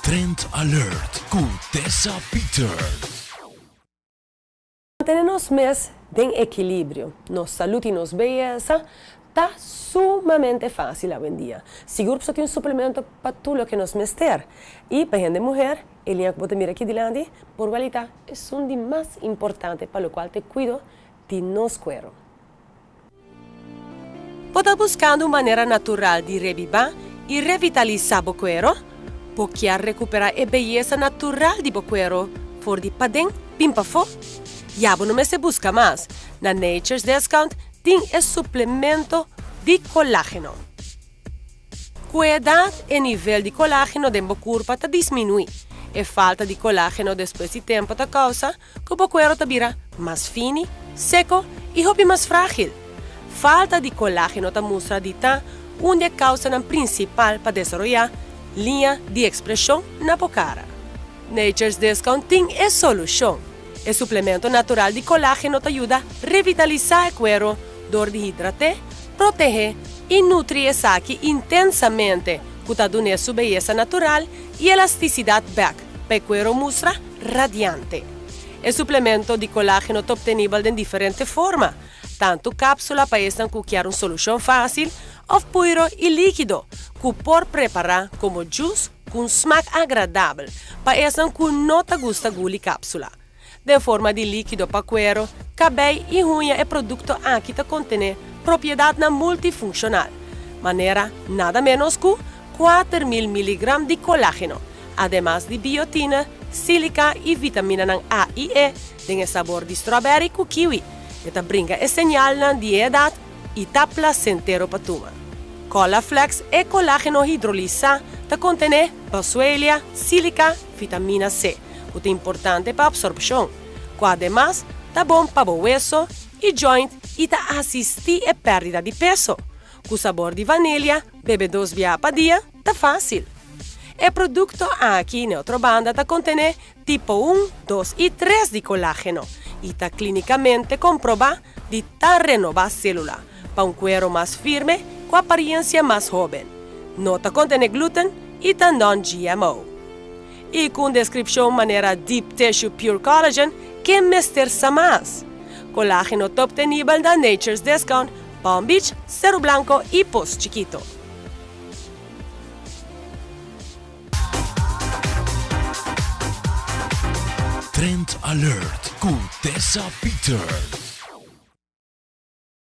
Trend Alert ku Tessa Peters. Mantene nos mes den ekilibrio, nos salud y nos beyesa ta sumamente facil awendia. Sigur pasobra tin un suplemento pa tur loke nos mester. Y pa hende muher, e liña cu bo ta mira aki dilanti por wel y ta esun di mas importante pa locual ta e cuido di nos cuero. Bo ta buskando un manera natural di rebibá i revitalisá bo kuero? Bo kier rekuperá e beyesa natural di bo kuero for di paden bin pafó? Ya bo no mester buska mas, na Nature's Discount tin e suplemento di kolágeno. Ku edat e nivel di kolágeno den bo kurpa ta disminuí. E falta di kolágeno despues di tempu ta kousa ku bo kuero ta bira mas fini, seko i hopi mas frágil. Falta di kolágeno ta mustra di ta un di e kousanan prinsipal pa desaroyá liña di ekspreshon na bo kara. Nature's Discount tin e solushon! E suplemento natural di kolágeno ta yuda revitalisá e kuero dor di hidrat'é, proteh'é i nutri esaki intensamente ku ta dun'é su beyesa natural i elastisidat bèk pa e kuero mustra radiante. E suplemento di kolágeno ta optenibel den diferente forma, tantu kápsula pa esnan ku kier un solushon fásil òf puiro i líkido ku por prepará komo djus ku un smak agradabel pa esnan ku no ta gusta guli kápsula. Den forma di líkido pa kuero, kabei i huña e produkto aki ta kontené propiedatnan multifunshonal, manera nada ménos ku 4000 miligram di kolágeno, ademas di biotina, sílika i vitaminanan A i E den e sabor di strawberry ku kiwi. E ta bringa e señalnan di e edat i ta plasentero pa tuma. Colaflex, e kolágeno hidrolisá, ta kontené boswellia, sílika, vitamina C, ku ta importante pa absorpshon, ku ademas ta bon pa bo weso i joint i ta asistí e pèrdida di peso. Ku sabor di vanilia, bebe dos biaha pa dia ta fásil. E produkto aki n'e otro banda ta kontené tipo un, dos i tres di kolágeno i ta klínikamente komprobá di ta renobá sélula pa un kuero mas firme ku apariensia mas hóben. No ta kontené gluten i ta non-GMO. I ku un deskripshon manera Deep Tissue Pure Collagen, ken mester sa mas? Kolágeno ta optenibel na Nature's Discount, Palm Beach, Seru Blanco i Pos Chikito. Trend Alert ku Tessa Peters.